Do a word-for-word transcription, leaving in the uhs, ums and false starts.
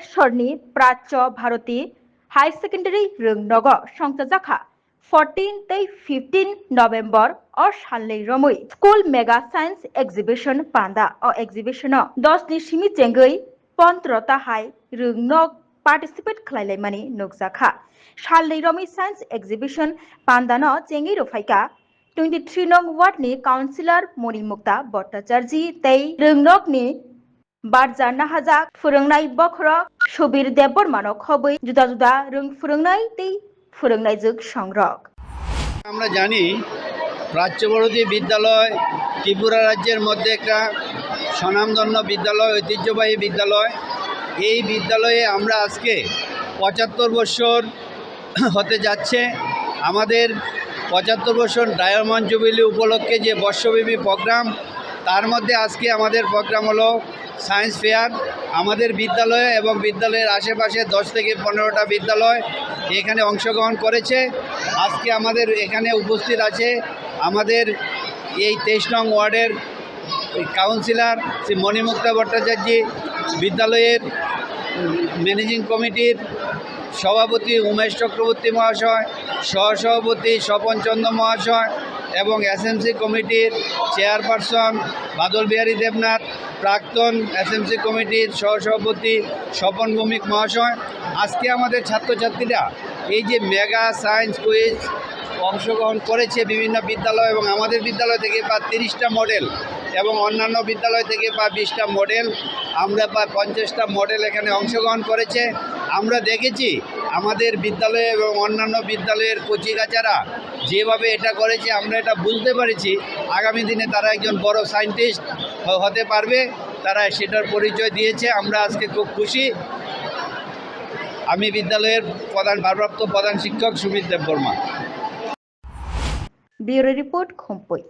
Sorni Prachya Bharati High Secondary rwngnogo songchajakha fourteen tei fifteen November o salnwi romwi School Mega Science Exhibition panda. O exhibition o dos ni simi chengwi pondro ta hai rwngnog participate khlailaimani nukjakha. Salnwi romwi science exhibition pandano chengwi rwphaikha twenty three nong ward ni councillor Monimukta Bhattacharjee tei rwngnokni barja nahajak phwrwngnai bokhorok Subir Debbarmano khobwi juda juda rwng phwrwngnai tei phwrwngnaijwk songrok. আমরা জানি প্রাচ্যভারতী বিদ্যালয় ত্রিপুরা রাজ্যের মধ্যে একটা স্বনামধন্য বিদ্যালয়, ঐতিহ্যবাহী বিদ্যালয়। এই বিদ্যালয়ে আমরা আজকে পঁচাত্তর বছর হতে যাচ্ছে। আমাদের পঁচাত্তর বছর ডায়মন্ড জুবিলি উপলক্ষে যে বর্ষব্যাপী প্রোগ্রাম, তার মধ্যে আজকে আমাদের প্রোগ্রাম হলো সায়েন্স ফেয়ার। আমাদের বিদ্যালয়ে এবং বিদ্যালয়ের আশেপাশে দশ থেকে পনেরোটা বিদ্যালয় এখানে অংশগ্রহণ করেছে। আজকে আমাদের এখানে উপস্থিত আছে আমাদের এই তেইশ নং ওয়ার্ডের কাউন্সিলর শ্রী মণিমুক্তা ভট্টাচার্য, বিদ্যালয়ের ম্যানেজিং কমিটির সভাপতি উমেশ চক্রবর্তী মহাশয়, সহসভাপতি স্বপন চন্দ্র মহাশয় এবং এসএমসি কমিটির চেয়ারপারসন বাদল বিহারী দেবনাথ, প্রাক্তন এসএমসি কমিটির সহসভাপতি স্বপন ভৌমিক মহাশয়। আজকে আমাদের ছাত্রছাত্রীরা এই যে মেগা সায়েন্স কুইজ অংশগ্রহণ করেছে বিভিন্ন বিদ্যালয় এবং আমাদের বিদ্যালয় থেকে প্রায় তিরিশটা মডেল এবং অন্যান্য বিদ্যালয় থেকে প্রায় বিশটা মডেল, আমরা প্রায় পঞ্চাশটা মডেল এখানে অংশগ্রহণ করেছে। আমরা দেখেছি আমাদের বিদ্যালয়ে এবং অন্যান্য বিদ্যালয়ের কচিকাচারা যেভাবে এটা করেছে, আমরা এটা বুঝতে পারেছি আগামী দিনে তারা একজন বড় সায়েন্টিস্ট হতে পারবে। তারা সেটার পরিচয় দিয়েছে, আমরা আজকে খুব খুশি। আমি বিদ্যালয়ের প্রধান, ভারপ্রাপ্ত প্রধান শিক্ষক সুমিত দেববর্মা। Bureau Report, Khumpui.